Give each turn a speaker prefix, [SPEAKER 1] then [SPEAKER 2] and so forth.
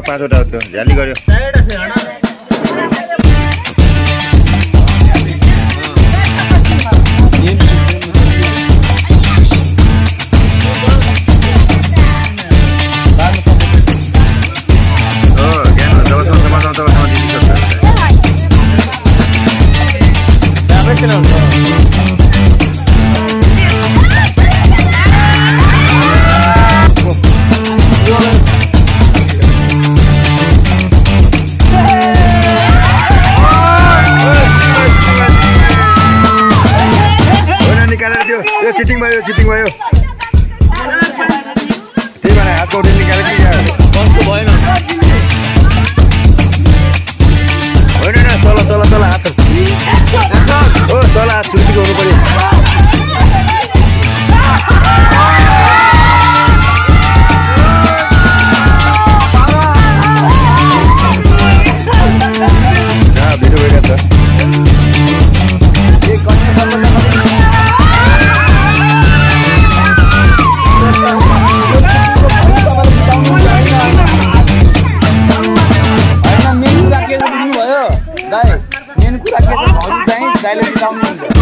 [SPEAKER 1] पाँचवटा त्यो झ्याली गर्यो चिटिङ भयो त्यही भएर हातको उठेर निकालेर के भएन होइन तल हात हो तल हात सुर्तीको हुनु पर्यो भिडियो भइरहेको
[SPEAKER 2] मेन कुरा के छ बुझ्नुभयो दाइ मेन कुरा के छ दाइले बताउनुहुन्छ